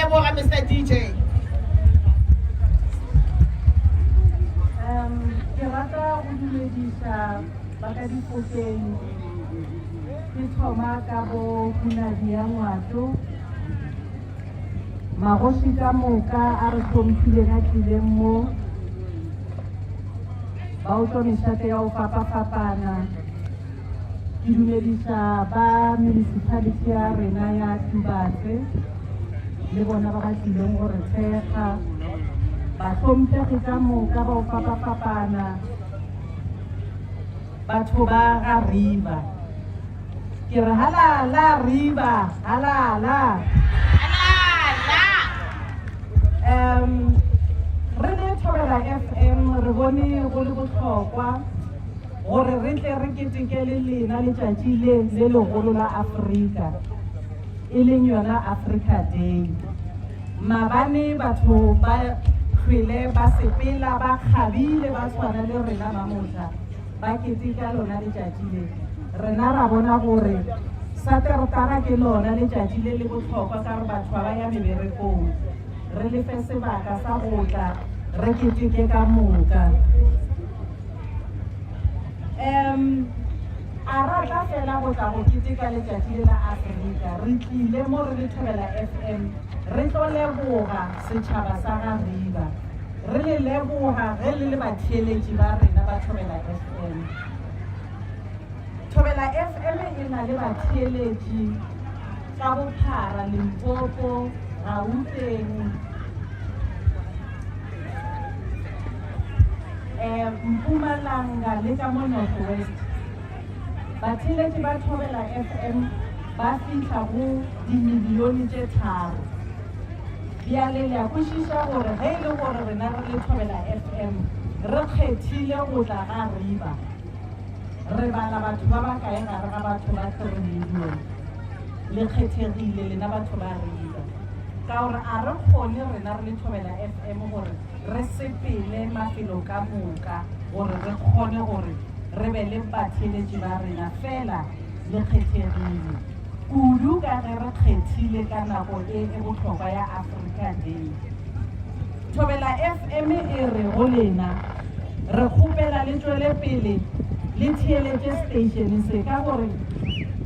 leboga Mister DJ. Um, ke rata go dumediša ba ka difokeng ke thoma ka bo Hunadi ya Ngwato magoši ka moka a re hlomphileng a tlileng mo ba utlwa mešate ya go fapafapana Ke dumediša ba municipality ya rena ya Tubatse le bona ba ba tlileng go re thekga, bahlomphegi ka moka ba go fapafapana, batho ba ga Riba. Ke re halala Riba, halala. Halala. Um, re le Thobela FM re bone go le bohlokwa gore re tle re keteke le lena letšatši le le legolo la Afrika, e leng yona Africa Day. Maabane batho ba hlwele ba sepela ba kgabile ba tshwana le rena mamohla ba keteka lona letšatši le. Rena ra bona gore Satertaga ke lona letšatši le le bohlokwa ka gore batho ba ba ya meberekong. Re le fe sebaka sa go tla re keteke ka moka. Um, a ra tla fela go tla go keteka letšatši le la Afrika. Re tlile mo re le Thobela FM re tlo leboga setšhaba sa ga Riba. Re le leboga ge le le batheeletši ba rena ba Thobela FM. Thobela FM e na le batheeletši ka bophara Limpopo, Gauteng, um Mpumalanga le ka mo North West. Batheeletši ba Thobela FM ba fihla go dimilione tše tharo. Bjale le a kwešiša gore ge e le gore rena re le Thobela FM re kgethile go tla ga Riba, re bala batho ba bakae gare ga batho ba 3 million? Le kgethegile lena batho ba Riba. Ka gore a re kgone rena re le Thobela FM gore re sepele mafelo ka moka gore re kgone gore re be le batheeletši ba rena, fela le kgethegile kudu ka ge re kgethile ka nako e e bohlokwa ya Africa Day. Thobela FM e re go lena, re kgopela le tšwele pele le theeletše seteišene se ka gore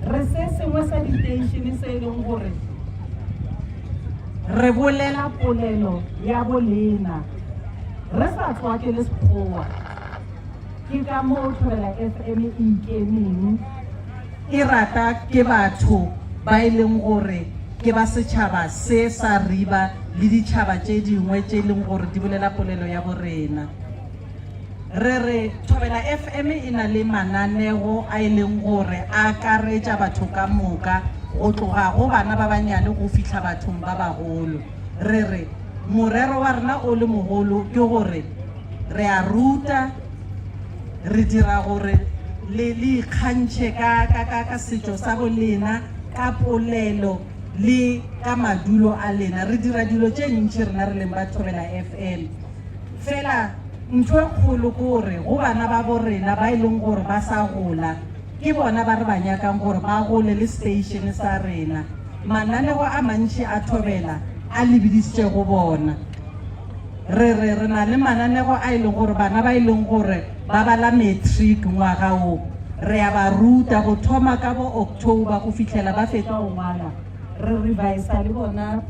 re se sengwe sa diteišene se e leng gore Re bolela polelo ya bolena re sa tswake le Sekgowa. Ke ka moo Thobela FM e ikemeng, e rata ke batho ba e leng gore ke ba setšhaba se sa Riba le ditšhaba tše dingwe tše e leng gore di bolela polelo ya borena. Re re Thobela FM e na le mananego a e leng gore a akaretša batho ka moka, go tloga go bana ba banyane go fihla bathong ba bagolo. Re re morero wa rena o le mogolo ke gore re a ruta, re dira gore le le ikgantšhe ka, ka, ka, ka setšo sa bolena, ka polelo le ka madulo a lena. Re dira dilo tše ntši rena re leng ba Thobela FM. Fela ntho e kgolo ke gore go bana ba bo rena ba e leng gore ba sa gola, ke bona ba re ba nyakang gore ba gole le station sa rena. Mananego a mantši a Thobela a lebidisitše go bona. Re re re na le mananego a e leng gore bana ba e leng gore ba bala matric ngwaga wo, re a ba ruta go thoma ka bo October go fihlela ba fetsa go ngwala, re revisa le bona.